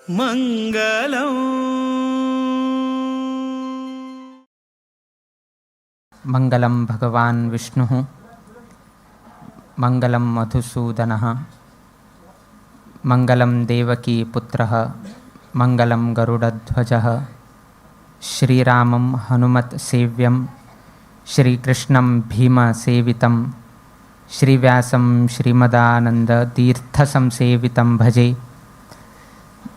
मङ्गलम्। मंगलं भगवान् विष्णुः, मंगलं मधुसूदनः, मंगलं देवकी पुत्रः, मंगलं गरुडध्वजः। श्रीरामं हनुमत् सेव्यं, श्रीकृष्णं भीमसेवितं, श्रीव्यासं श्रीमदानन्दतीर्थसंसेवितं भजे।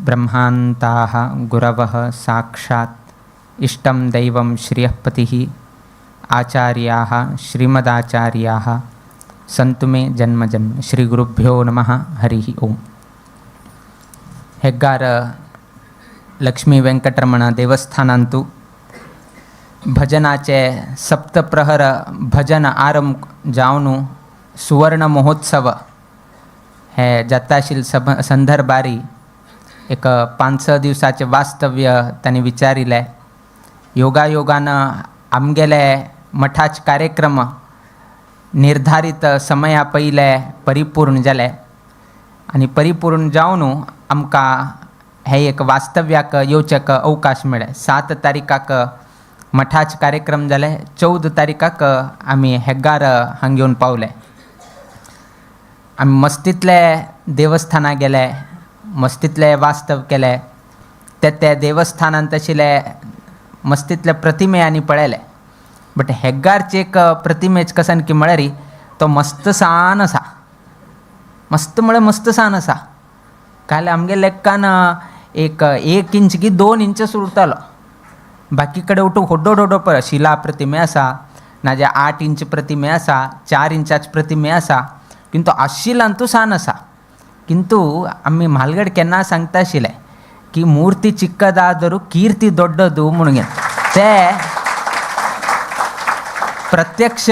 ब्रह्मान्ताः गुरवः साक्षात् इष्टं दैवं श्रियःपतिः, आचार्याः श्रीमदाचार्याः संतु मे जन्म जन्म। श्री गुरुभ्यो नमः। हरि ओಂ. ಹೆಗ್ಗಾರ लक्ष्मी वेंकटरमण देवस्थानांतु भजनाचे सप्तप्रहर भजन आरंभ जावन सुवर्ण महोत्सव हे जाताशील सभ संदर्भारी एक 5-6 दिवसाचे वास्तव्य तांणी विचारिलें. योगायोगान आमगेले मठाच कार्यक्रम निर्धारित समया पयले परिपूर्ण जाले आनी परिपूर्ण जावन आमकां हे एक वास्तव्याक येवच्याक अवकाश मेळ्ळे. 7 तारीखाक मठाच कार्यक्रम जाले, 14 तारीखाक आमी हेग्गार हांगा येवन पावले. आमी मस्तींतले देवस्थानां गेले, मस्तींतले वास्तव केले, ते ते देवस्थानांत आशिल्ले मस्तींतले प्रतिमे आनी पळयले. बट हेग्गारचे एक प्रतिमेच कसन की म्हळ्यार तो मस्त सान आसा, मस्त म्हळ्यार मस्त सान आसा. काल आमगे लेक्कान एक 1 इंच की 2 इंच उरतालो, बाकी कडेन उठून होड्डो होड्डो पळय शिला प्रतिमे आसा, नाजाल्यार 8 इंच प्रतिमे आसा, 4 इंचाच प्रतिमे आसा, किंतु आशिलांतू सान आसा. किंतु आमी म्हालगड केन्ना सांगता आशिल्ले की मूर्ती चिक्कदादरू कीर्ती दोड्डदू म्हणून, ते प्रत्यक्ष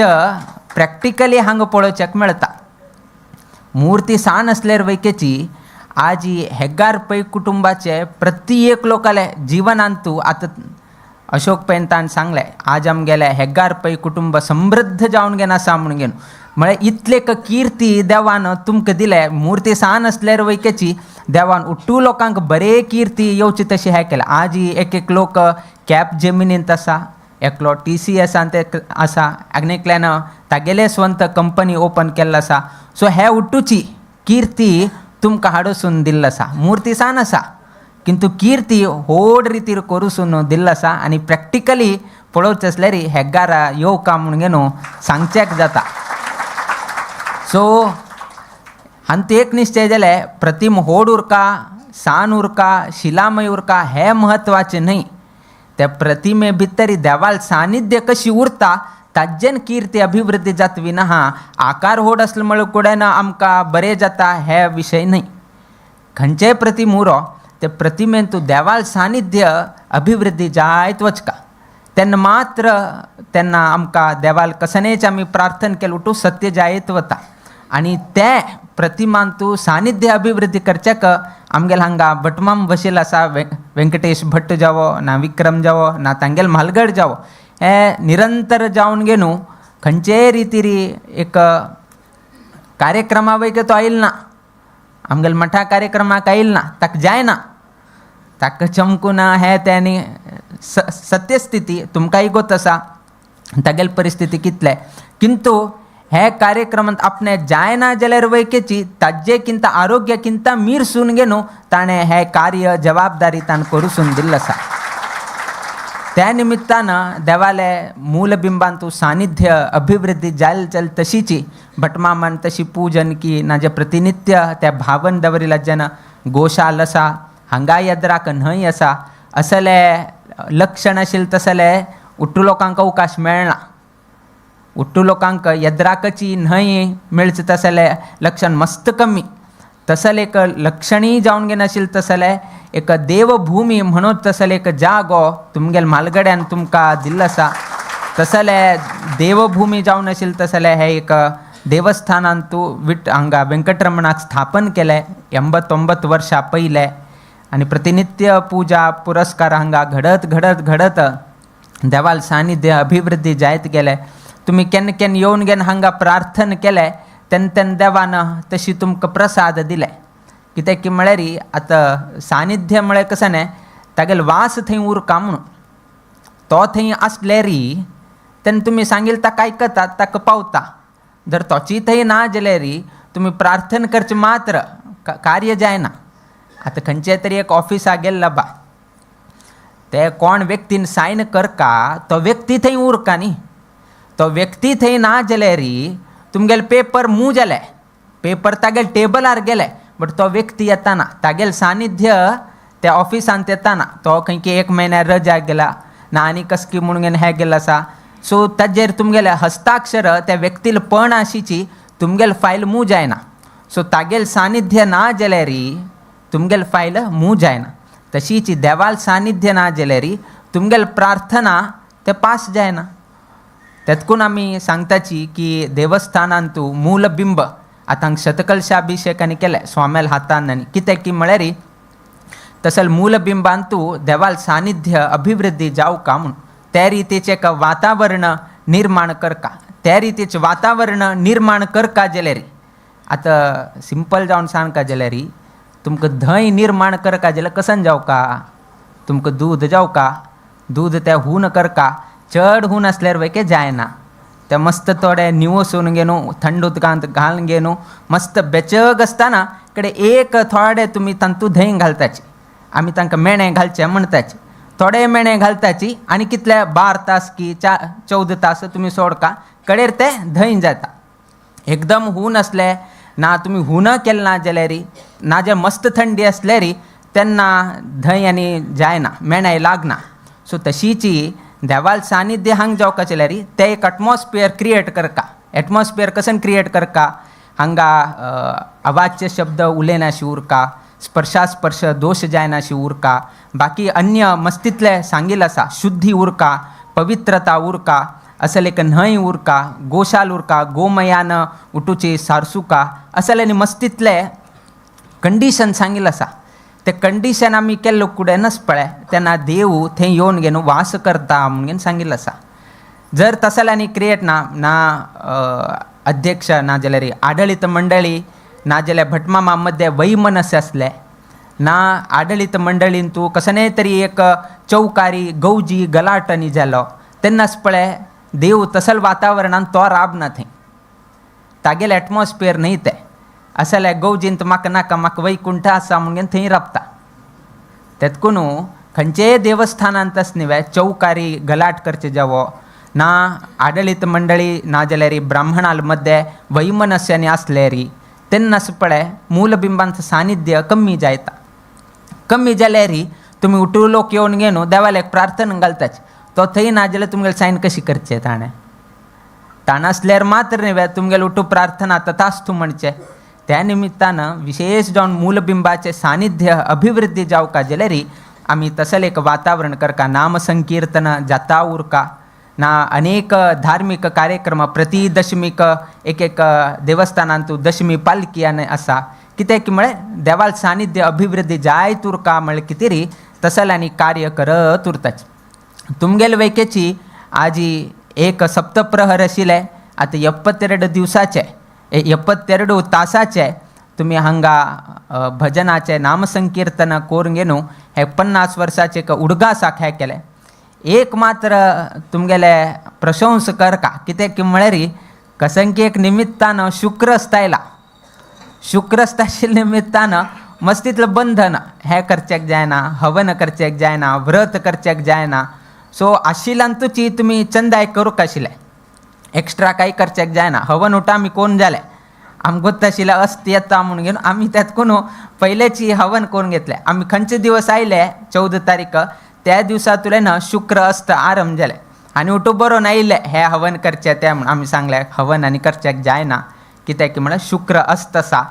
प्रॅक्टिकली हांगा पळोवच्याक मेळटा. मूर्ती सान आसल्यार वैकेची आजी हेग्गार पै कुटुंबाचे प्रति एक लोकाले जीवनांतू आतां अशोक पैन ताणें सांगलें, आज आमगेले हेग्गार पै कुटुंब समृद्ध जावन गेन आसा म्हणून घेवन, म्हळ्यार इतले कीर्ती देवान तुमकां दिले. मूर्ती सान आसल्यार वैकेची देवान उट्टू लोकांक बरे कीर्ती येवची तशी हें केलें. आज एक एक लोक कॅप जेमिनींत आसा, एकलो टी सी एसान ते आसा, आनी एकल्यान तागेले स्वंत कंपनी ओपन केल्लो आसा. सो हे उट्टूची कीर्ती तुमकां हाडसून दिल्लो आसा. मूर्ती सान आसा किंतु कीर्ती व्हड रितीर करूसून दिल्लो आसा आनी प्रॅक्टिकली पळोवचें आसल्यार हेग्गारा येवका म्हणून न्हू सांगच्याक जाता. सो हांतू एक निश्चय जालें, प्रतिम व्हड उरका सान उरका शिलामय उरका हें म्हत्वाचें न्हय, त्या प्रतिमे भितर देवाल सानिध्य कशी उरता ताजेन कीर्ती अभिवृद्धी जातवी ना. आकार व्हड आसलो म्हळ्यार कुडेन आमकां बरें जाता हे विशय न्हय. खंयचेय प्रतिम उरो ते प्रतिमेन तूं देवाल सानिध्य अभिवृद्धी जायत वचका, तेन्ना मात्र तेन्ना आमकां देवाल कसनेच आमी प्रार्थना केलें उठू सत्य जायत वता. आनी ते प्रतिमान तूं सानिध्य अभिवृद्धी करच्याक आमगेले हांगा भटमाम बशिल्लो आसा, वेंकटेश भट्ट जावो ना विक्रम जावो ना तांगेल म्हालगड जावो, हे निरंतर जावन गे न्हू खंयचेय रितीरी एक कार्यक्रमा वयके तो आयल ना, आमगेले मठा कार्यक्रमाक आयल ना, ताका जायना, ताका चमकूना हें तें आनी सत्यस्थिती तुमकांय गोत आसा तागेली परिस्थिती कितले, किंतु हे कार्यक्रमांत आपणे जायना जाल्यार वयकेची ताजे किंता आरोग्य किंता मीर सून गे न्हू ताणें हें कार्य जबाबदारी ताणें करूसून दिल्लें आसा. त्या निमित्तान देवाले मूलबिंबांतू सानिध्य अभिवृद्धी जायल चल तशीची भटमामान तशी पूजन की ना जे प्रतिनित्य त्या भावन दवरिला जेन्ना गोशाल आसा हांगा येद्राक न्हंय आसा असले लक्षण आशिल्लें तसले उट्टू लोकांक अवकाश मेळना, उट्टू लोकांक येद्राकची न्हंय मेळचे तसले लक्षण मस्त कमी, तसले एक लक्षणीय जावन घेनाशिल्लें तसले एक देवभूमी म्हणून तसले एक जागो तुमगेले म्हालगड्यान तुमकां दिल्लो आसा. तसले देवभूमी जावन आशिल्लें तसले हे एक देवस्थानांत तूं विट हांगा वेंकटरमणाक स्थापन केलें 89 वर्सां पयलें आनी प्रतिनित्य पुजा पुरस्कार हांगा घडत घडत घडत देवाल सानिध्य अभिवृद्धी जायत गेले. तुमी केन्ना केन्ना येवन घेवन हांगा प्रार्थना केलें तेन्ना तेन्ना देवान तशी तुमकां प्रसाद दिले. कित्याक की म्हळ्यार आतां सानिध्य म्हळ्यार कशें न्ही, तागेलो वास थंय उरका म्हणून. तो थंय आसल्यार तेन्ना तुमी सांगील ताका आयकता, ताका पावता. जर तोची थंय ना जाल्यार तुमी प्रार्थना करचें मात्र कार्य जायना. आतां खंयचे तरी एक ऑफिसा गेल्ला बा, ते कोण व्यक्तीन सायन करका तो व्यक्ती थंय उरका न्ही. तो व्यक्ती थंय ना जाल्यार तुमगेले पेपर मूव जाले, पेपर तागेले टेबलार गेले, बट तो व्यक्ती येताना, तागेलें सानिध्य त्या ऑफिसांत येताना, तो खंय की एक म्हयन्यार रजा गेला ना आनी कसकी म्हणून हें गेल्लो आसा. सो ताजेर तुमगेले हस्ताक्षर त्या व्यक्तील पण आशिची तुमगेले फायल मूव जायना. सो तागेलें सानिध्य ना जाल्यार तुमगेले फायल मूव जायना. तशीच देवाल सानिध्य ना जाल्यार तुमगेले प्रार्थना ते पास जायना. तेतकून आमी सांगताची की देवस्थानांतू मूलबिंब आतां शतकलशाभिषेकांनी केलें स्वाम्याल हातान आनी कित्याक की म्हळ्यार तसल मूलबिंबांतू देवाल सानिध्य अभिवृद्धी जावका म्हूण त्या रितीचें एक वातावरण निर्माण करका. त्या रितीचें वातावरण निर्माण करका जाल्यार आतां सिंपल जावन सांगका जाल्यार तुमकां धंय निर्माण करका जाल्यार कसन जावका, तुमकां दूद जावका, दूद तें हून करका. चड हून आसल्यार वयके जायना, तें मस्त थोडें निवसून घेवन थंड उदकांत घालून घेवन मस्त बेचग आसतना कडेन एक थोडे तुमी तांतू धंय घालताची, आमी तांकां मेणें घालचें म्हणटाची, थोडे मेणें घालताची आनी कितले 12 तास की 14 तास तुमी सोडका कडेर तें धंय जाता. एकदम हून आसलें ना तुमी हून केलें ना जाल्यार ना जे मस्त थंडी आसल्यार तेन्ना धंय आनी जायना, मेणाय लागना. सो तशीची देवाल सानिध्य हांग जावका जाल्यार तें एक एटमॉस्फियर क्रिएट करका. एटमॉस्फियर कसन क्रिएट करका, हांगा आवाजचे शब्द उलयनाशी उरका, स्पर्शास्पर्श दोश जायनाशी उरका, बाकी अन्य मस्तीतले सांगील आसा शुद्धी उरका, पवित्रता उरका, असले एक न्हंय उरका, गोशाल उरका, गोमयान उठूची सारसुका, असले आनी मस्तीतले कंडिशन सांगील आसा. ते कंडिशन आमी केल्लो कुडेनच पळय तेन्ना देव थंय येवन घेवन वास करता म्हणून सांगिल्लें आसा. जर तसले आनी क्रिएट ना ना अध्यक्ष ना जाल्यार आडळीत मंडळी ना जाल्यार भटमामा मदें वैमनस्य आसलें ना आडळीत मंडळीन तूं कसलें तरी एक चौकारी गौजी गलाटनी जालो तेन्नाच पळय देव तसल वातावरणान तो राबना थंय, तागेलें एटमॉस्फियर न्हय तें. असले गौजीन म्हाका नाका म्हाका वैकुंठ आसा म्हणून थंय राबता. तेतकून खंयचेय देवस्थानांत न्ही चौकारी गलाट करचे जावो ना आडळीत मंडळी ना जाल्यार ब्राह्मणाल मदें वैमनस्यानी आसल्यार तेन्नाच पळय मूलबिंबांचें सानिध्य कमी जायता. कमी जाल्यार तुमी उठू लोक येवन घेवन देवाल्याक प्रार्थना घालताच, तो थंय ना जाल्यार तुमगेले सायन कशी करचे ताणें. ताण आसल्यार मात्र न्ही तुमगेले उठू प्रार्थना तथास्तु म्हणचें. त्या निमित्तान विशेष जावन मूलबिंबाचें सानिध्य अभिवृद्धी जावका जाल्यार आमी तसलें एक वातावरण करका, नामसंकीर्तन जाता उरका ना अनेक धार्मीक कार्यक्रम प्रति दशमीक एक एक देवस्थानांत दशमी पालकी आनी आसा कित्याक की म्हळ्यार देवाल सानिध्य अभिवृद्धी जायत उरका म्हळ्यार कितें री तसलें आनी कार्य करत उरताच. तुमगेले वैकेची आजी एक सप्तप्रहर आशिल्ले आतां 72 दिवसाचे 72 तासाचे तुमी हांगा भजनाचे नामसंकीर्तन करून घेवन हे 50 वर्साचे एक उडगासाक हें केलें. एक मात्र तुमगेले प्रशंस करका कित्याक की म्हळ्यार कसंकी एक निमित्तान शुक्रस्त आयला, शुक्रस्त आशिल्ल्या निमित्तान मस्तीतलें बंधन हें करचेक जायना, हवन करचेक जायना, व्रत करचेक जायना. सो आशिल्ल्यान तुची तुमी चंदाय करूंक आशिल्लें, एक्स्ट्रा कांय करचेक जायना. हवन उठा आमी कोण जालें आमकां गोत्त आशिल्लें अस्त येता म्हणून घेवन आमी त्यात कोण पयलेची हवन करून घेतलें. आमी खंयचे दिवस आयले 14 तारीख त्या दिवसा तुलें ना शुक्र अस्त आरंभ जालें आनी उठू बरोवन आयिल्लें हें हवन करचें तें म्हूण आमी सांगलें हवन आनी करचेक जायना कित्याक की म्हळ्यार शुक्र अस्त आसा.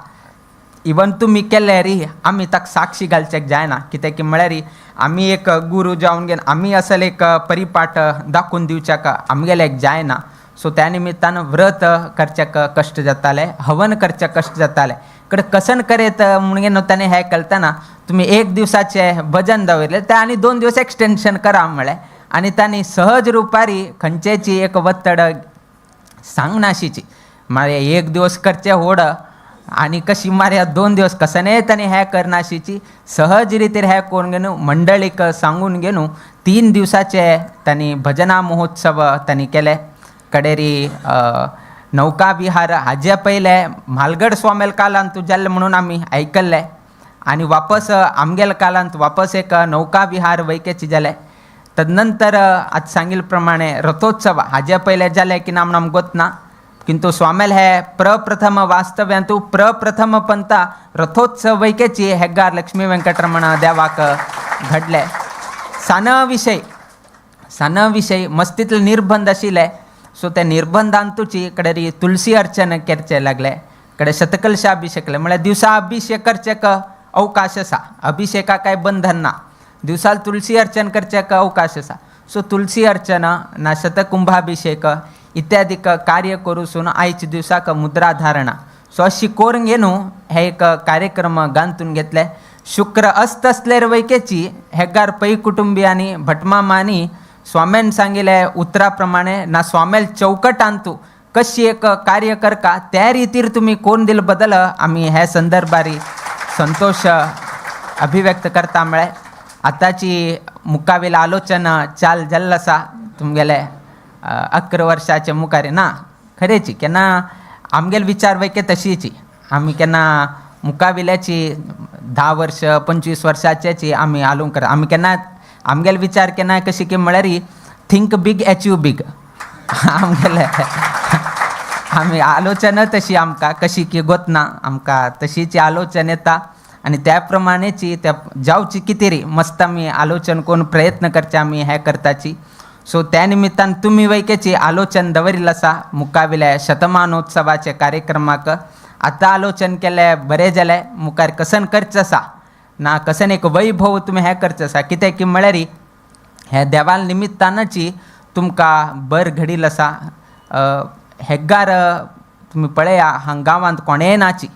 इवन तुमी केले री आमी ताका साक्षी घालचेक जायना कित्याक की म्हळ्यार आमी एक गुरू जावन घेवन आमी असल एक परिपाठ दाखोवन दिवच्याक आमगेले एक जायना. सो त्या निमित्तान व्रत करच्याक कश्ट जाताले, हवन करच्याक कश्ट जाताले. कडेन कसन करेत म्हणून न्हू ताणें हें कळतना तुमी एक दिवसाचें भजन दवरलें तें आनी 2 दिवस एक्सटेंशन करा म्हळें आनी तांणी सहज रुपारी खंयचेची एक वत्तड सांगनाशीची मागीर एक दिवस करचें होड आनी कशी मारया 2 दिवस कसं तांणी हें करनाशीची सहज रितीर हें करून घेवन मंडळीक सांगून घेवन 3 दिवसाचे तांणी भजना महोत्सव तांणी केले. कडेरी नौका विहार हाजे पयले म्हालगड स्वामेल कालांत जाल्लें म्हणून आमी आयकल्लें आनी वापस आमगेल कालांत वापस एक नौका विहार वैकेची जालें. तदनंतर आज सांगिल्ले प्रमाणे रथोत्सव हाजे पयले जाले की ना म्हण आमकां गोत ना, किंतु स्वामेल हे प्रप्रथम वास्तव्यांतु प्रप्रथम पंता रथोत्सव वैकेची हेगार लक्ष्मी वेंकटरमण देवाक घडले. सान विशय मस्तीतले निर्बंध आशिल्ले, सो ते निर्बंधांतूची कडेरी तुलसी अर्चन करचे लागले, कडे शतकलशाभिषेक म्हळ्यार दिवसा अभिषेक करचेक अवकाश आसा, अभिषेका काय बंधन ना, दिवसाल तुलसी अर्चन करचेक अवकाश आसा. सो तुलसी अर्चना ना शतकुंभाभिषेक इत्यादी कार्य करूसून आयच्या दिवसाक मुद्राधारणा सो अशी करून घेवन हे एक कार्यक्रम गांतून घेतले. शुक्र अस्त असल्यार वैकेची हेगार पै कुटुंबियांनी भटमामांनी स्वाम्यान सांगिल्ले उतरा प्रमाणे ना स्वामेल चौकटांतू कशी एक कार्य करका त्या रितीर तुमी कोण दिल बदल आमी हे संदर्भारी संतोष अभिव्यक्त करता. म्हळ्यार आतांची मुखावेल आलोचना चाल जाल्लो आसा तुमगेले 11 वर्साचे मुखार ना खरेची केन्ना आमगेले विचार वैके तशीची आमी केन्ना मुखाविल्याची 10 वर्ष 25 वर्साचेची आमी आलोवंक कर आमी केन्ना आमगेले विचार केन्ना कशी की म्हळ्यार थिंक बीग एचीव बीग आमगेले आमी आलोचना तशी आमकां कशी की गोतना आमकां तशीची आलोचन येता आनी त्या प्रमाणेची त्या जावची कितें री मस्त आमी आलोचन करून प्रयत्न करचे आमी हें करताची. सो त्या निमित्तान तुमी वैकेची आलोचन दवरिल्लें आसा मुखावेल्या शतमानोत्सवाचे कार्यक्रमाक आतां आलोचन केलें बरें जालें, मुखार कसन करचें आसा ना कसन एक वैभव तुमी हें करचें आसा कित्याक की म्हळ्यार हे देवाल निमित्तानची तुमकां बर घडील आसा. हेगार तुमी पळया हांगा गांवांत कोणेय नाची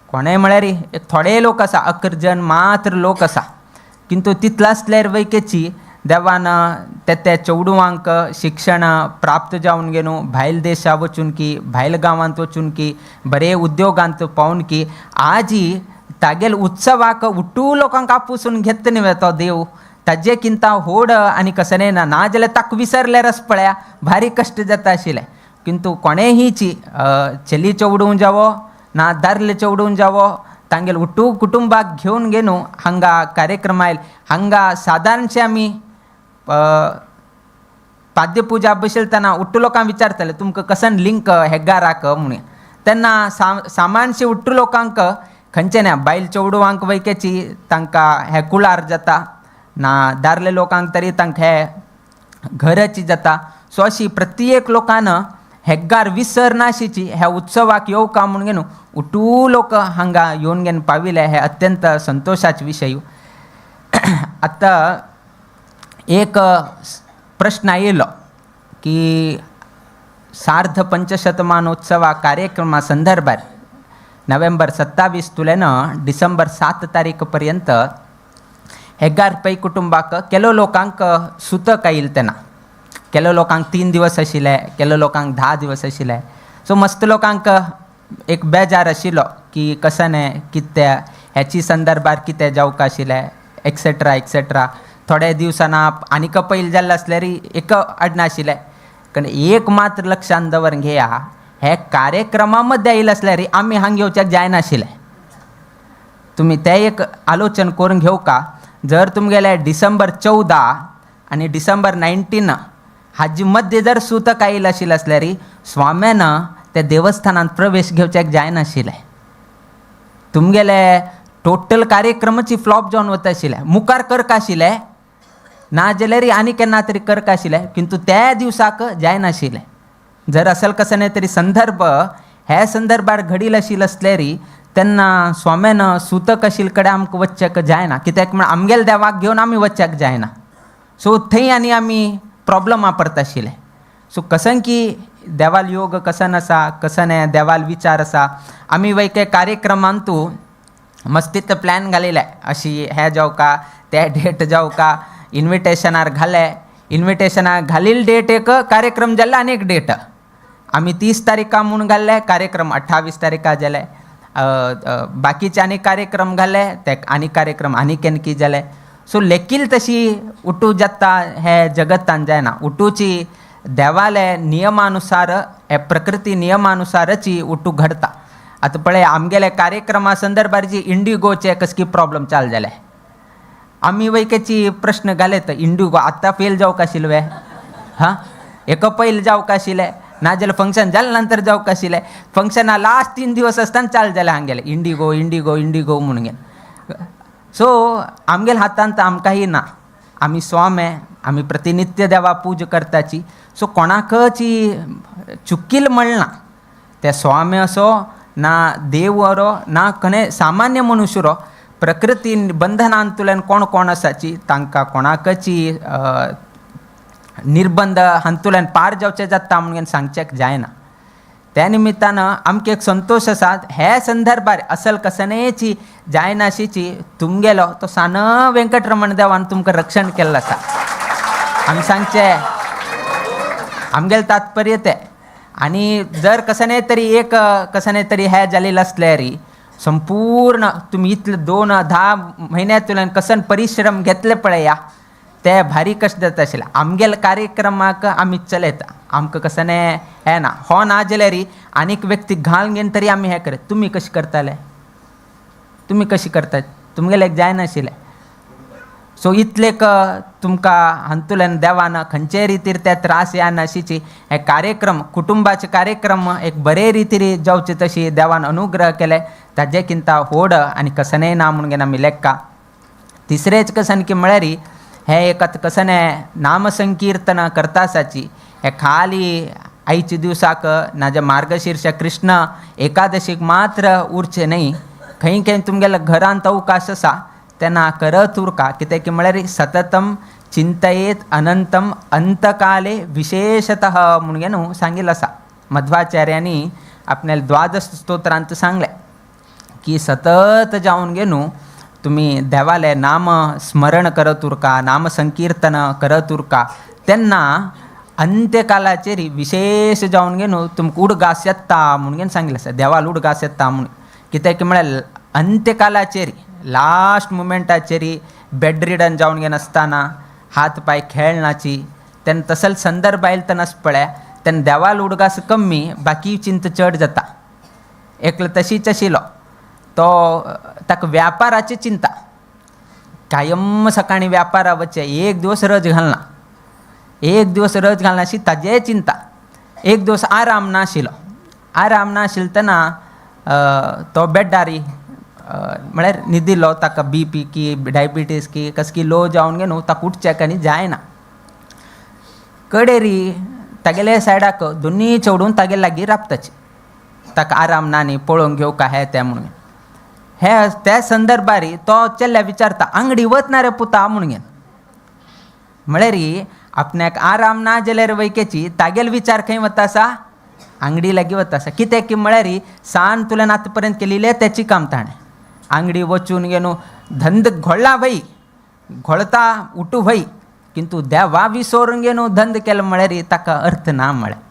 कोणेय म्हळ्यार एक थोडे लोक आसा 11 जण मात्र लोक आसा, किंतु तितलो आसल्यार वैकेची देवान ते ते चेडवांक शिक्षण प्राप्त जावन घेवन भायल देशा वचून की भायल गांवांत वचून की बरे उद्योगांत पावून की आजी तागेल उत्सवाक उट्टू लोकांक आपुसून घेत न्ही तो देव ताजे किंता होड आनी कसनें ना ना जाल्यार ताका विसरल्यार आस पळया भारी कश्ट जाता आशिल्लें. किंतु कोणेंहीची चली चेडूं जावो ना दादले चेडूं जावो तांगेल उट्टू कुटुंबाक घेवन घेवन हांगा कार्यक्रम आयल हांगा सादारणशे आमी पाद्यपुजा बसयतना उट्टू लोकांक विचारताले तुमकां कसन लिंक हेगाराक म्हणून, तेन्ना सामानशे उट्टू लोकांक खंयचें ना बायल चेडवांक वैकेची तांकां हे कुळार जाता ना दादले लोकांक तरी तांकां हे घराची जाता. सो अशी प्रत्येक लोकान हेगार विसरनाशीची ह्या उत्सवाक येवका म्हणून घेवन उट्टू लोक हांगा येवन घेवन पाविले हे अत्यंत संतोशाचे विशय. आतां एक प्रश्न आयिल्लो की सार्ध पंचशतमानोत्सवा कार्यक्रमा संदर्भार नोव्हेंबर 27 तुल्यान डिसेंबर 7 तारीख पर्यंत हेगार पै कुटुंबाक केलो लोकांक सुतक आयिल्लें तेन्ना केलो लोकांक 3 दिवस आशिल्ले, केलो लोकांक 10 दिवस आशिल्ले. सो मस्त लोकांक एक बेजार आशिल्लो की कशें न्ही कितें हेची संदर्भार कितें जावंक आशिल्लें एक्सेट्रा एक्सेट्रा. थोडे दिवसाना आनीक पयलीं जाल्लें आसल्यार एक अडनाशिल्लें, कारण एक मात्र लक्षांत दवर घेया हे कार्यक्रमा मदें आयिल्लें आसल्यार आमी हांगा येवच्याक जायनाशिल्लें. तुमी तें एक आलोचन करून घेवका. जर तुमगेले डिसेंबर 14 आनी डिसेंबर 19 हाजे मदें जर सुतक आयिल्लें आशिल्लें आसल्यार स्वाम्यान त्या देवस्थानांत प्रवेश घेवच्याक जायनाशिल्लें. तुमगेले टोटल कार्यक्रमाची फ्लॉप जावन वता आशिल्लें. मुखार करका आशिल्लें ना जाल्यार आनी केन्ना तरी करका आशिल्लें, किंतु त्या दिवसाक जायनाशिल्लें. जर असल कसं न्ही तरी संदर्भ हे संदर्भार घडील आशिल्लें आसल्यार तेन्ना स्वाम्यान सुतक आशिल्ले कडेन आमकां वचच्याक जायना, कित्याक म्हण आमगेले देवाक घेवन आमी वचच्याक जायना. सो थंय आनी आमी प्रॉब्लमा पडता आशिल्ले. सो कसन की देवाल योग कसन आसा कसन हे देवाल विचार आसा आमी वैके कार्यक्रमांतू मस्तीत प्लॅन घालिल्ले अशी हे जावका ते डेट जावका इन्विटेशनार घाले, इन्विटेशनार घालील डेट एक कार्यक्रम जाल्लो आनी एक डेट आमी 30 तारीखा म्हूण घाल्ले कार्यक्रम 28 तारीखा जाले, बाकीचे आनी कार्यक्रम घाले ते आनी कार्यक्रम आनी केनकी जाले. सो लेकील तशी उठू जाता हे जगतान जायना. उठूची देवाले नियमानुसार हे प्रकृती नियमानुसारची उठू घडता. आतां पळय आमगेले कार्यक्रमा संदर्भार जी इंडिगोचे कसकी प्रॉब्लम चालू जाले, आमी वैकेची प्रश्न घाले तर इंडिगो आत्तां फेल जावंक आशिल्ले वे, हां एका पयलीं जावंक आशिल्लें, नाजाल्यार फंक्शन जाले नंतर जावंक आशिल्लें. फंक्शना लास्ट 3 दिवस आसतना चालू जालें हांगेलें इंडिगो इंडिगो इंडिगो म्हणून गेले. सो आमगेल्या हातांत आमकांय ना, आमी स्वामे, आमी प्रतिनित्य देवा पूजा करताची. सो कोणाकच चुकील म्हणना, ते स्वामी असो ना देव रो ना खंय सामान्य मनुष्य रो, प्रकृती बंधनांतल्यान कोण कोण आसाची तांकां कोणाकची निर्बंध हातूंतल्यान पार जावचें जाता म्हणून सांगचें जायना. त्या निमित्तान आमकां एक संतोश आसा हे संदर्भार असल कसनेची जायनाशीची तुमगेलो तो सान वेंकटरमण देवान तुमकां रक्षण केल्लें आसा. आमी सांगचें आमगेलें तात्पर्य तें. आनी जर कसने तरी एक कसने तरी हें जालेलें आसल्यार संपूर्ण तुमी इतले 2-10 म्हयन्यांतल्यान कसन परिश्रम घेतले पळया ते भारी कश्ट जाता आशिल्लें. आमगेले कार्यक्रमाक आमी चलयता, आमकां कसने हें ना, हो ना जाल्यार आनीक व्यक्ती घाल घेवन तरी आमी हें करत. तुमी कशें करताले, तुमी कशें करतात, तुमगेलें एक जायनाशिल्लें. सो इतलेक तुमकां हातूंतल्यान देवान खंयचे रितीर ते त्रास या नाशीची हे कार्यक्रम कुटुंबाचे कार्यक्रम एक बरे रितीर जावचे तशी देवान अनुग्रह केले ताजे किंता होड आनी कसनेय ना म्हणून आमी लेखा. तिसरेच कसन की म्हळ्यार हे एक आतां कसने नामसंकीर्तन करता आसाची हे खाली आयच्या दिवसाक नाजा मार्गशीर्ष कृष्ण एकादशीक मात्र उरचें न्हय, खंय खंय तुमगेल्या घरांत अवकाश आसा तेन्ना करत उरका. कित्याक की म्हळ्यार सततम चिंतयेत अनंतम अंतकाले विशेषतः म्हणून न्हू सांगिल्लें आसा. मध्वाचार्यांनी आपल्या द्वादश स्तोत्रांत सांगलें की सतत जावन गे न्हू तुमी देवालें नाम स्मरण करत उरका, नाम संकीर्तन करत उरका, तेन्ना अंत्यकालाचेर विशेष जावन गे न्हू तुमकां उडगास येता म्हणून घेवन सांगिल्लें आसा. देवाल उडगास येता म्हणून कित्याक की म्हळ्यार अंत्यकालाचेर लास्ट मुमेंटाचेर बेड रिडन जावन घेवन आसतना हात पांय खेळनाची तेन्ना तसल संदर्भ आयलो तेन्ना पळय तेन्ना देवाल उडगास कमी बाकी चिंता चड जाता. एकलो तशीच आशिल्लो तो ताका व्यापाराची चिंता, कायम सकाळी व्यापारा वचचें, एक दिवस रज घालना, एक दिवस रज घालना अशी ताजेय चिंता. एक दिवस आराम नाशिल्लो, आराम नाशिल्लो तेन्ना तो बेड्डारी म्हळ्यार न्हिदिल्लो, ताका बी पी की डायबिटीज की कसकी लो जावन गे न्हू ताका उठचें आनी जायना. कडेरी तागेले सायडाक दोनूय चेडून तागे लागीं राबताची, ताका आराम ना न्ही पळोवंक घेवका हें तें म्हणून. हे त्या संदर्भार तो चेडल्या विचारता आंगडी वतना रे पुता म्हणून घेवन, म्हळ्यार आपल्याक आराम ना जाल्यार वैकेची तागेलो विचार खंय वता आसा, आंगडी लागीं वता आसा. कित्याक की म्हळ्यार सान तुल्यान आतां पर्यंत केलेलें तेची काम ताणें आंगडी वचून घेवन धंद घोळ्ळा भाई, घोळता उठू भाई, किंतु देवा विसरून घेवन धंद केलो म्हळ्यार ताका अर्थ ना म्हळ्यार.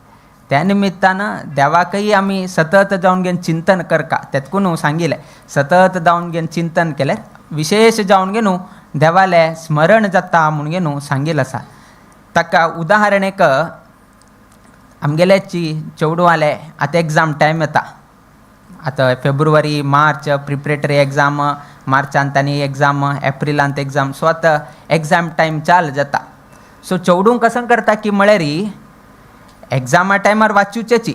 त्या निमित्तान देवाकय आमी सतत जावन घेवन चिंतन करका, तेतकून सांगिल्लें सतत जावन घेवन चिंतन केल्यार विशेष जावन घेवन देवालें स्मरण जाता म्हणून घेवन सांगिल्लें आसा. ताका उदाहरण एक आमगेल्याची चेडवाले आतां एग्जाम टायम येता, आतां फेब्रुवारी मार्च प्रिपरेटरी एग्जाम, मार्चांत आनी एग्जाम, एप्रिलांत एग्जाम, सो आतां एग्जाम टायम चालू जाता. सो चेडूं कसं करता की म्हळ्यार एग्जामा टायमार वाचूचेची,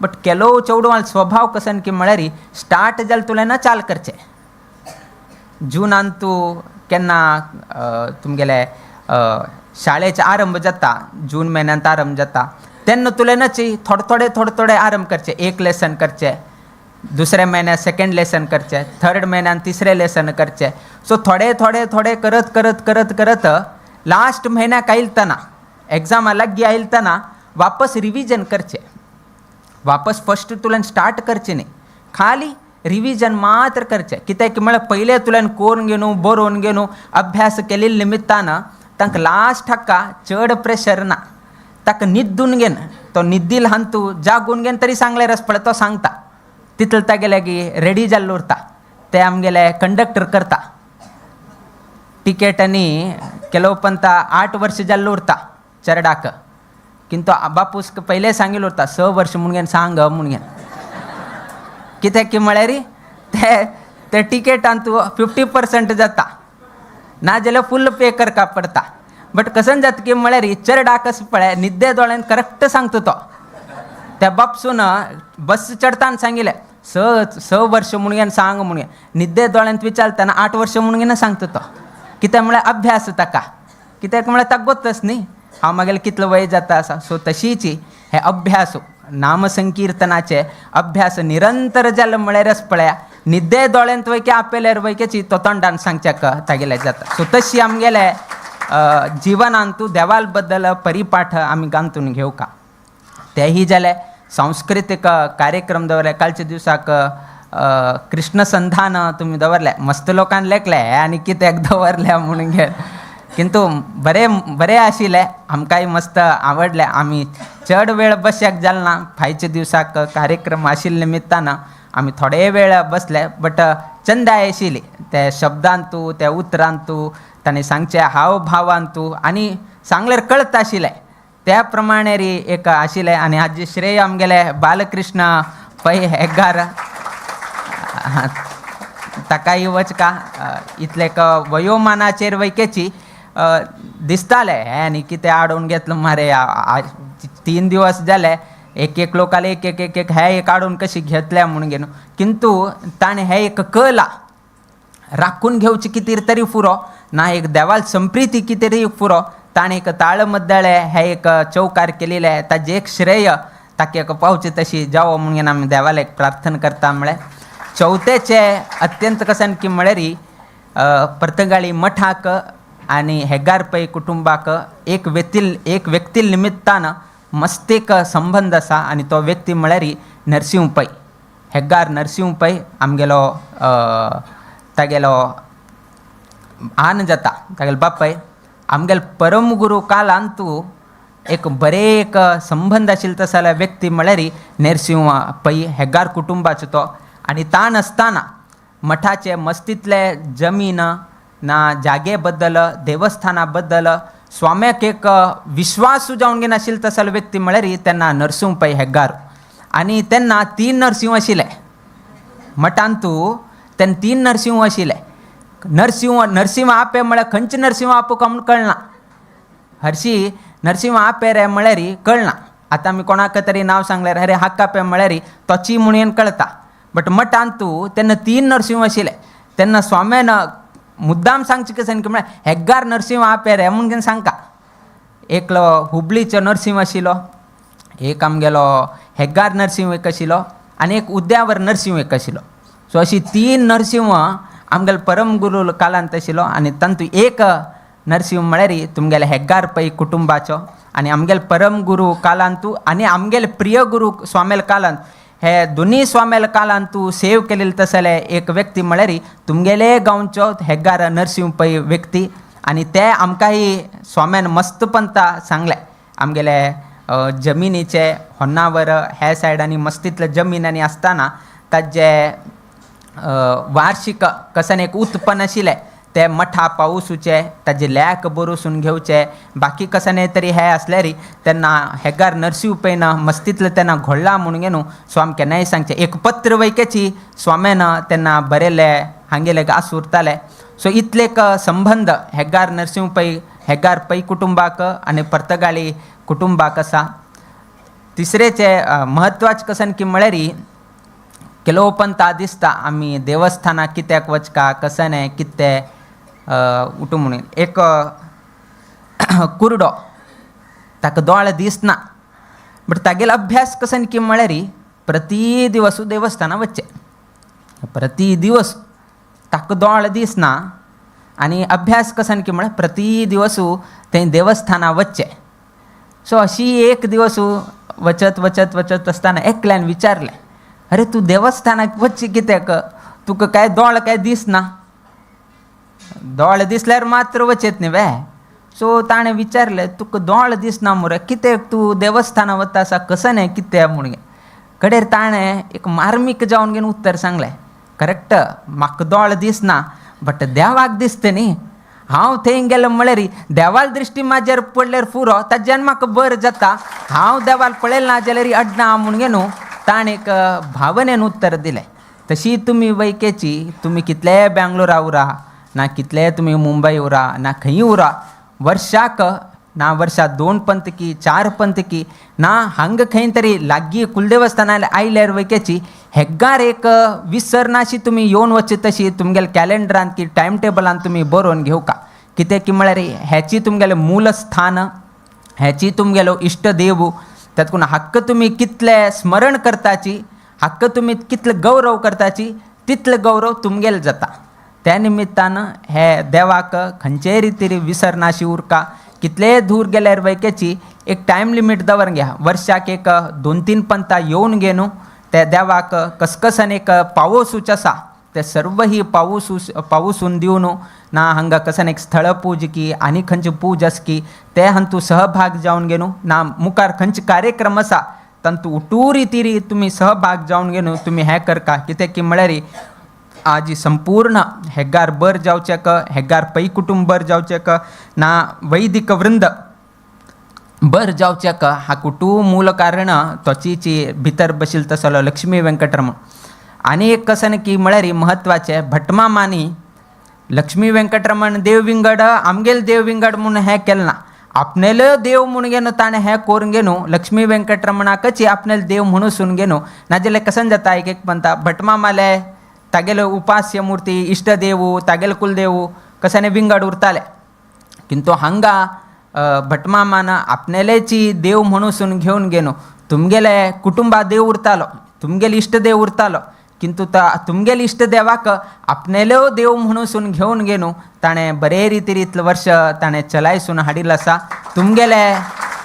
बट केलो चेडवाल स्वभाव कसन की म्हळ्यार स्टार्ट जालें तुलें ना चाल करचें. जुनान तूं केन्ना तुमगेले शाळेचे आरंभ जाता, जून म्हयन्यांत आरंभ जाता तेन्ना तुलें थोडे थोडे थोडे थोडे आरंभ करचे, एक लेसन करचे, दुसऱ्या म्हयन्यात सेकंड लेसन करचे, थर्ड म्हयन्यान तिसरें लेसन करचे. सो थोडे थोडे थोडे करत करत करत करत लास्ट म्हयन्याक आयलतना एग्जामा लागीं आयलतना वापस रिविजन करचे, वापस फस्ट तुल्यान स्टार्ट करचे न्ही, खाली रिविजन मात्र करचें. कित्याक की म्हळ्यार पयलें तुल्यान कोरून घेवन बरोवन घेवन अभ्यास केल्ले निमित्तान तांकां लास्ट हाका चड प्रेशर ना. ताका निद्दून घेन तो निद्दील हांतू जागून घेन तरी सांगल्यार पळय तो सांगता तितले तागेले की रेडी जाल्लो उरता ते आमगेले कंडक्टर करता टिकेट आनी ಕೆಲವು पंत 8 वर्ष जाल्लो उरता चरडाक किंतु बापूस पयले सांगिल्लो उरता 6 वर्ष म्हणून सांग म्हणून कित्याक की म्हळ्यार ते ते टिकेटान तूं 50% जाता नाजाल्यार फूल पे करका पडटा. बट कसन जाता की म्हळ्यार चरडाक कशें पळय निद्दे दोळ्यान करेक्ट सांगता तो. त्या बापसून बस चडताना सांगिल्लें 6 वर्ष म्हणून सांग म्हणून निद्दे दोळ्यान विचारतना 8 वर्ष म्हणून सांगता तो. कित्याक म्हळ्यार अभ्यास ताका कित्याक म्हळ्यार ताका गोत्तच न्ही हांव मागेलें कितलो वय जाता आसा. सो तशीच हे अभ्यास नामसंकीर्तनाचे अभ्यास निरंतर जालो म्हळ्यारच पळया निद्दे दोळ्यांत वयके आपल्यार वयकेची तो तोंडान सांगच्याक तागेले जाता. सो तशी आमगेले जिवनांतू देवाल बद्दल परिपाठ आमी गांतून घेवका. तेही जाले सांस्कृतीक कार्यक्रम दवरले. कालच्या दिवसाक कृष्णसंधान तुमी दवरले मस्त लोकान लेखले आनी कित्याक दवरले म्हणून घे किंतु बरे बरे आशिल्ले आमकांय मस्त आवडले. आमी चड वेळ बसयाक जाल ना फायच्या दिवसाक कार्यक्रम आशिल्ले निमित्तान आमी थोडे वेळ बसले बट चंदाय आशिल्ली ते शब्दांतू त्या उतरांतू ताणें सांगचे हावभावांतू आनी सांगल्यार कळत आशिल्लें त्या प्रमाणे री एक आशिल्लें. आनी हाजें श्रेय आमगेले बालकृष्ण पै हेगार ताकाय वचका इतले वयोमानाचेर वैकेची दिसताले हें आनी कितें आडोवन घेतलो मरे 3 दिवस जाले एक एक लोकाले एक एक एक एक हे एक आडोवन कशी घेतल्या म्हणून घेवन किंतु ताणें हे एक कला राखून घेवची कितें तरी पुरो ना एक देवाल संप्रिती कितें तरी पुरो ताणें एक ताळमद्दळे हे एक चौकार केलेलें ताजें एक श्रेय ताका एक पावचें तशी जावो म्हणून आमी देवाला एक प्रार्थना करता. म्हळ्यार चवथेचे अत्यंत कसन की म्हळ्यार पर्तगाळी मठाक आनी हेगार पै कुटुंबाक एक व्यक्ती निमित्तान मस्त एक संबंद आसा आनी तो व्यक्ती म्हळ्यार नरसिंह पै हेगार नरसिंह पै आमगेलो तागेलो आन जाता तागेलो बापाय आमगेलो परमगुरू कालांतू एक बरे एक संबंद आशिल्लो तसो जाल्यार व्यक्ती म्हळ्यार नरसिंह पै हेगार कुटुंबाचो तो. आनी ताण आसतना मठाचे मस्तींतले जमीन ना जागे बद्दल देवस्थाना बद्दल स्वाम्याक एक विश्वास जावन घेनाशिल्लो तसो जाल्यार व्यक्ती म्हळ्यार तेन्ना नरसिंह पै हेगार. आनी तेन्ना 3 नरसिंह आशिल्ले मठांतू तेन्ना 3 नरसिंह आशिल्ले. नरसिंह नरसिंह आपे म्हळ्यार खंयचे नरसिंह आपूक आमकां कळना हरशी नरसिंह आपे रे म्हळ्यार कळना. आतां आमी कोणाक तरी नांव सांगल्यार अरे हाका पे म्हळ्यार तोची म्हणून कळता बट मठांतू तेन्ना 3 नरसिंह आशिल्ले. तेन्ना स्वाम्यान मुद्दाम सांगचें कशें की म्हळ्यार हेगार नरसिंह आपे रे म्हणून सांगता. एकलो हुबळीचो नरसिंह आशिल्लो एक आमगेलो हेगार नरसिंह एक आशिल्लो आनी एक उद्यावर नरसिंह एक आशिल्लो. सो अशी 3 नरसिंह आमगेलो परमगुरू कालांत आशिल्लो आनी तातूंत एक नरसिंह म्हळ्यार तुमगेले हेगार पै कुटुंबाचो आनी आमगेले परमगुरू कालांतू आनी आमगेले प्रिय गुरू स्वामेल कालांत हे दोनी स्वामेल कालांतू सेव केलेले तसले एक व्यक्ती म्हळ्यार तुमगेले गांवचो हेगार नरसिंह पै व्यक्ती. आनी ते आमकांय स्वाम्यान मस्त पंता सांगलें आमगेले जमिनीचे होन्नावर ह्या सायडांनी मस्तींतले जमीन आनी आसतना ताजे वार्षिक कसन एक उत्पन्न आशिल्लें ते मठा पावसूचे ताजे लेख बरोसून घेवचे बाकी कसन तरी हे आसल्यार तेन्ना हेगार नरसिंह पैन मस्तींतलें तेन्ना घोळ्ळा म्हणून न्हू स्वामी केन्नाय सांगचें एक पत्र वैकेची स्वाम्यान तेन्ना बरयलें हांगेले आस उरताले. सो इतले एक संबंद हेगार नरसिंह पै हेगार पै कुटुंबाक आनी पर्तगाळी कुटुंबाक आसा. तिसरेचे म्हत्वाचें कसन की म्हळ्यार ಕೆಲವು पंता दिसता आमी देवस्थानाक कित्याक वचका कशें न्हय कितें उठू म्हणून एक कुरडो ताका दोळे दिसना बट तागेलो अभ्यास कसन की म्हळ्यार प्रति दिवस देवस्थाना वचचें प्रति दिवस ताका दोळे दिसना आनी अभ्यास कसन की म्हळ्यार प्रति दिवस थंय देवस्थाना वचचें. सो अशी एक दिवस वचत वचत वचत आसतना एकल्यान विचारलें अरे तूं देवस्थानाक वचचें कित्याक तुका काय दोळे काय दिसना दोळे दिसल्यार मात्र वचत न्ही वे. सो ताणें विचारलें तुका दोळ दिसना मुरे, कित्याक तूं देवस्थाना वता आसा, कसो न्ही कितें म्हणून. कडेर ताणें एक मार्मीक जावन घेवन उत्तर सांगलें, करेक्ट म्हाका दोळ दिसना बट देवाक दिसता न्ही, हांव थंय गेलो म्हळ्यार देवाल दृश्टी म्हाजेर पडल्यार पुरो, ताज्यान म्हाका बरें जाता, हांव देवाल पळयलें ना जाल्यार अडना म्हणून न्हू ताणें एक भावनेन उत्तर दिलें. तशी तुमी वैकेची, तुमी कितले बेंगलोरा उरा ना कितले तुमी मुंबय उरा ना खंय उरा, वर्षाक ना वर्षा 2 पंतकी 4 पंतकी ना हांगा खंय तरी लागीं कुलदेवस्थानार आयल्यार वैकेची हेगार एक विसरनाशी तुमी येवन वचचे तशी तुमगेले कॅलेंडरान की टायम टेबलान तुमी बरोवन घेवका. कितें की म्हळ्यार हेची तुमगेलें मूल स्थान, हेची तुमगेलो इश्टदेव, तातूंत हक्क तुमी कितले स्मरण करताची, हक्क तुमी कितले गौरव करताची, तितले गौरव तुमगेले जाता. त्या निमित्तान हे देवाक खंयचेय रितीर विसरनाशी उरका. कितलेय दूर गेल्यार वैकेची एक टायम लिमीट दवर घ्या, वर्षाक एक 2-3 पंता येवन घे न्हू त्या देवाक कसकसान एक पावोसूच आसा ते सर्व ही पावसून दिवन ना हांगा कसन एक स्थळ पूज की आनी खंयची पूज आस की ते हांतू सहभाग जावन घे न्हू ना मुखार खंयचे कार्यक्रम आसा तांतू उटू रितीरी तुमी सहभाग जावन घे न्हू तुमी हें करका. कित्याक की म्हळ्यार आज संपूर्ण हेगार बर जावचेक, हेगार पै कुटुंब बर जावचेक ना वैदिक वृंद बर जावचेक हा कुटुंब मूल कारण तोचीची भितर बशील तसलो लक्ष्मी वेंकटरमण. आनी एक कसन की म्हळ्यार म्हत्वाचें भटमामांनी लक्ष्मी वेंकटरमण देव विंगड आमगेल देव विंगड म्हूण हें केलें ना, आपणेलो देव म्हूण घेवन ताणें हें करून घेवन लक्ष्मी वेंकटरमणाकच आपणेलो देव म्हणून घेवन, नाजाल्यार कसन जाता एक एक म्हणटा भटमामाले तागेलो उपास्य मूर्ती इश्टदेव तागेलो कुलदेव कशाने विंगड उरताले, किंतु हांगा भटमामान आपणेलेची देव म्हणून घेवन घेवन तुमगेले कुटुंबा देव उरतालो, तुमगेले इश्टदेव उरतालो, किंतु तुमगेले इश्टदेवाक आपणेलो देव म्हणून घेवन घेवन ताणें बरे रितीर इतलें वर्ष ताणें चलायसून हाडिल्लो आसा. तुमगेले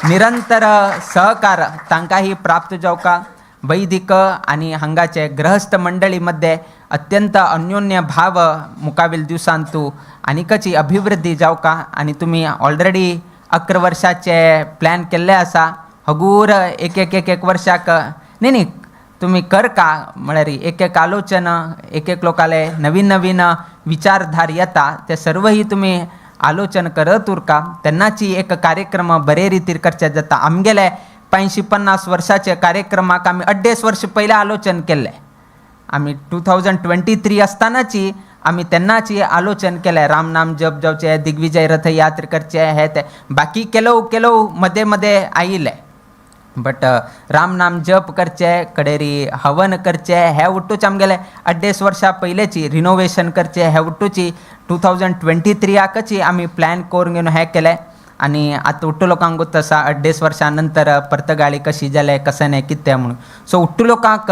निरंतर सहकार तांकांय प्राप्त जावका. वैदिक आनी हांगाचे गृहस्थ मंडळी मध्ये अत्यंत अन्योन्य भाव मुकावेल दिवसांतू आनीकची अभिवृद्धी जावका. आनी तुमी ऑलरेडी 11 वर्षाचे प्लॅन केल्ले आसा, हगूर एक एक एक एक वर्षाक न्ही न्ही तुमी कर का म्हळ्यार एक एक आलोचन एक एक लोकाले नवीन नवीन विचारधार येता ते सर्वही तुमी आलोचन करत उरका, तेन्नाची एक कार्यक्रम बरे रितीर करचे जाता. आमगेले 85-50 वर्षाचे कार्यक्रमाक आमी 2.5 वर्ष पयलें आलोचन केल्लें, आमी 2023 आसतनाची आमी तेन्नाची आलोचन केलें, राम नाम जप जावचें, दिग्विजय रथ यात्रा करचें, हें तें बाकी केलो केलो मदें मदें आयिल्लें, बट राम नाम जप करचें कडेरी हवन करचें हें उट्टूच आमगेलें 2.5 वर्सां पयलेची रिनोवेशन करचें हें उट्टूची 2023आकची आमी प्लॅन करून घेवन हें केलें. आनी आतां उट्टू लोकांक गोत्त आसा 2.5 वर्सां नंतर पर्तगाळी कशी जालें कशें न्ही कितें म्हणून. सो उट्टू लोकांक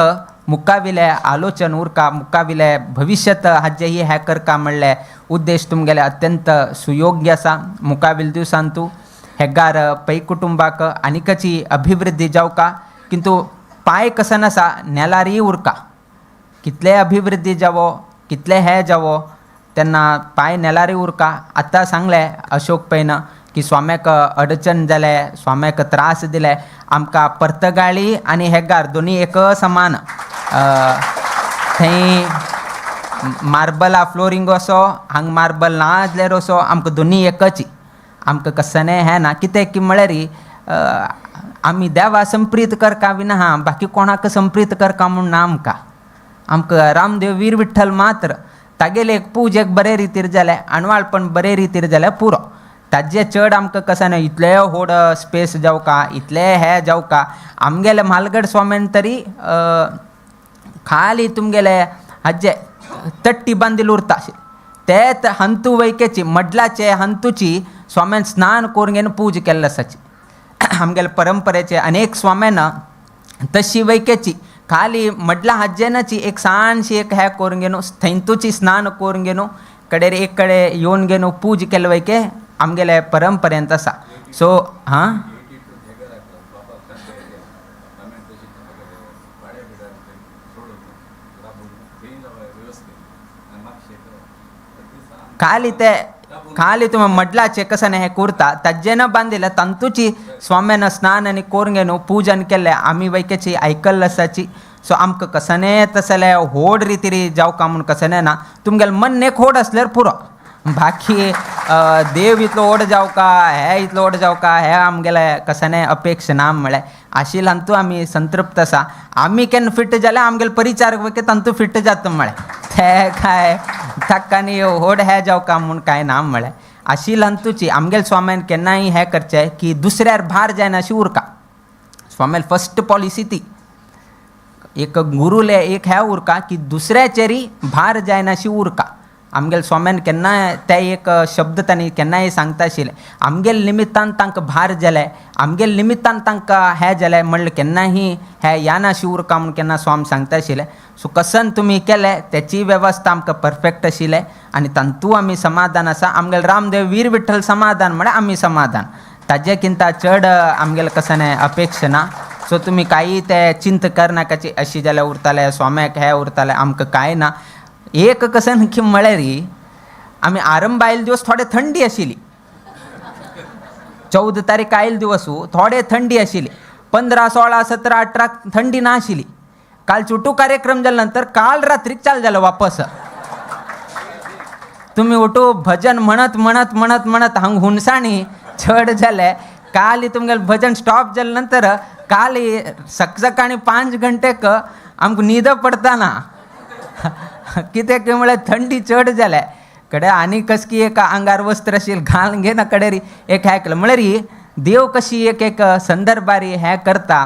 मुखाविले आलोचन उरका, मुखाविले भविष्यत हाजेही हें करका म्हणलें उद्देश तुमगेले अत्यंत सुयोग्य आसा. मुखाविल दिवसान तूं हेगार पै कुटुंबाक आनीकची अभिवृद्धी जावका, किंतु पांय कसन आसा नेलारय उरका, कितले अभिवृद्धी जावो कितले हें जावो तेन्ना पांय नेलारय उरका. आतां सांगलें अशोक पैन की स्वाम्याक अडचण जालें, स्वाम्याक त्रास दिले, आमकां पर्तगाळी आनी हेगार दोनी एक समान, थंय मार्बला फ्लोरींग असो हांगा मार्बल ना आसल्यार असो आमकां दोनी एकच, आमकां कसलें हें ना. कितें की म्हळ्यार आमी देवा संप्रीत करका बी ना, बाकी कोणाक संप्रीत करका म्हूण ना आमकां, आमकां रामदेव वीर विठ्ठल मात्र तागेले एक पूज एक बरे रितीर जालें, अणवाळपण बरे रितीर जालें पुरो, ताजे चड आमकां कशें न्हय इतले व्हड स्पेस जावका इतले हें जावका. आमगेले म्हालगड स्वाम्यान तरी खाली तुमगेले हाजे तट्टी बांदिल उरता तेच हंतू वैकेची मडलाचे हंतूची स्वाम्यान स्नान करून घेवन पूज केल्ले आसाची. आमगेले परंपरेचे अनेक स्वाम्यान तशी वैकेची खाली मडला हाजेनाची एक सानशी एक हें करून घेवन थंयतूची स्नान करून घेवन कडेर एक कडेन येवन घेवन पूज केले वैके आमगेले परंपरेंत आसा. सो हां खाली ते खाली तुमी मडलाचे कसं हें करता ताज्जेन बांदिल्लें तांतूची स्वाम्यान स्नान आनी करून घेवन पूजन केल्लें आमी वैकेची आयकल्लें आसाची. सो आमकां कसने तसले होड रितीरी जावका म्हूण कसने ना, तुमगेलें मन एक होड आसल्यार पुरो, बाकी देव इतलो व्हड जावका हे इतलो व्हड जावका हे आमगेले कसने अपेक्षा ना. म्हळ्यार आशिल्ले हातूंत आमी संतृप्त आसा. आमी केन्ना फिट जाल्यार आमगेले परिचारक वयके तांतू फिट जाता म्हळ्यार ते काय ताका न्ही व्हड हे जावका म्हूण कांय ना. म्हळ्यार आशिल्ले हातूंची आमगेले स्वाम्यान केन्नाय हें करचें की दुसऱ्यार भार जायना अशी उरका. स्वाम्याल फस्ट पॉलिसी ती एक गुरूले एक हें उरका की दुसऱ्याचेरय भार जायना अशी उरका. आमगेले स्वाम्यान केन्नाय ते एक शब्द तांणी केन्नाय सांगता आशिल्लें, आमगेले निमित्तान तांकां भार जाले, आमगेले निमित्तान तांकां हें जालें म्हणलें केन्नाय हें यानाशी उरका म्हूण केन्ना स्वामी सांगता आशिल्लें. सो कसन तुमी केलें तेची वेवस्था आमकां परफेक्ट आशिल्लें आनी तांतू आमी समाधान आसा. आमगेले रामदेव वीर विठ्ठल समाधान म्हळ्यार आमी समाधान, ताजे किंता चड आमगेले कसने अपेक्षा ना. सो तुमी कांय ते चिंता करनाकाची अशी जाल्यार उरताले स्वाम्याक हें उरतालें, आमकां कांय ना. एक कसन की म्हळ्यार आमी आरंभ आयले दिवस थोडे थंडी आशिल्ली, 14 तारीख आयले दिवस थोडे थंडी आशिल्ली, 15 16 17 18 थंडी ना आशिल्ली. काल चुटू कार्यक्रम जाल्या नंतर काल रात्रीक चालू जालो वापस. तुमी उठू भजन म्हणत म्हणत म्हणत म्हणत हांग हुनसाणी चड जाले. काल तुमगेलें भजन स्टॉप जाले नंतर काल सकाळी 5 घंटेक आमकां न्हीद पडता ना, कित्याक म्हळ्यार थंडी चड जाल्या कडे आनी कसकी एक आंगार वस्त्र आशिल्लें घालून घेना कडेरी एक हें केलें. म्हळ्यार देव कशी एक एक संदर्भारी हें करता,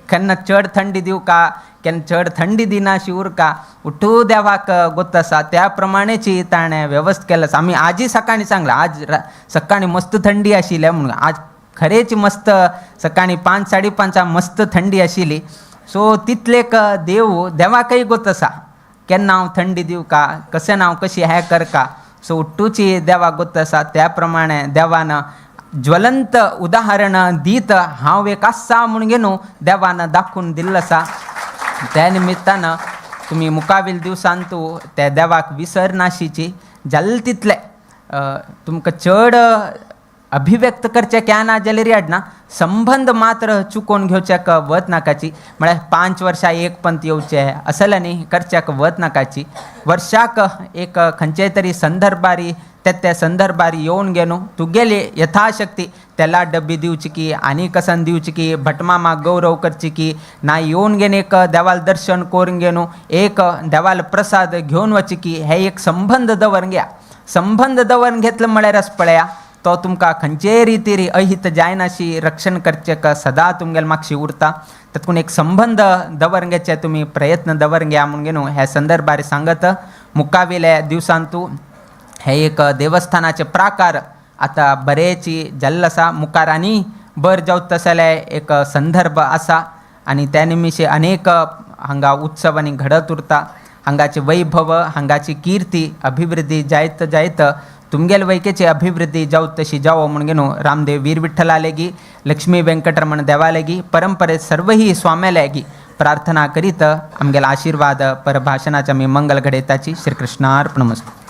केन्ना चड थंडी दिवका केन्ना चड थंडी दिना अशी उरका, उठू देवाक गोत आसा त्या प्रमाणेची ताणें वेवस्था केल्ली आसा. आमी आजय सकाळीं सांगलां, आज सकाळीं मस्त थंडी आशिल्ली म्हणून, आज खरेंच मस्त सकाळीं 5 5:30 मस्त थंडी आशिल्ली. सो तितलेक देव देवाकय गोत आसा केन्ना हांव थंडी दिवका कशें हांव कशी हें करका. सो उट्टूची देवाक गोत आसा त्या प्रमाणे देवान ज्वलंत उदाहरण दीत हांव एक आसा म्हूण घेवन देवान दाखोवन दिल्लो आसा. त्या निमित्तान तुमी मुखावेल दिवसांतू त्या देवाक विसर नाशिची जालें तितलें तुमकां चड अभिव्यक्त करचें क्या ना जाल्यार हाडना, संबंद मात्र चुकोवन घेवच्याक वत नाकाची. म्हळ्यार 5 वर्सां एक पंत येवचें असलें न्ही करच्याक वत नाकाची. वर्षाक एक खंयचे तरी संदर्भारी त्या त्या संदर्भार येवन घेवन तुगेली यथाशक्ती तेला डब्बी दिवची की आनी कसन दिवची की भटमामाक गौरव करची की ना येवन घेवन एक देवाल दर्शन करून घेवन एक देवाल प्रसाद घेवन वची की हे एक संबंद दवरून घ्या. संबंद दवरून घेतलो म्हळ्यार अस पळया तो तुमकां खंयचेय रितीर अहित जायनाशी रक्षण करचें सदां तुमगेले मागशी उरता. तातूंत एक संबंद दवरून घेवचे तुमी प्रयत्न दवरून घ्या म्हूण घेवन ह्या संदर्भार सांगत मुखावेल्या दिवसांतू हे एक देवस्थानाचे प्राकार आतां बरेची जाल्लो आसा, मुखार आनी बर जावत तसले एक संदर्भ आसा आनी त्या निमिशे अनेक हांगा उत्सव आनी घडत उरता. हांगाचे वैभव हांगाची कीर्ती अभिवृद्धी जायत जायत तुमगेले वैकेची अभिवृद्धी जावत तशी जावो म्हूण घेवन रामदेव वीर विठ्ठलालेगी लक्ष्मी व्यंकटरमण देवालेगी परंपरेत सर्वही स्वाम्यालेगी प्रार्थना करीत आमगेला आशीर्वाद परभाषणाच्या मी मंगल घडयताची. श्रीकृष्णार्पणमस्तु.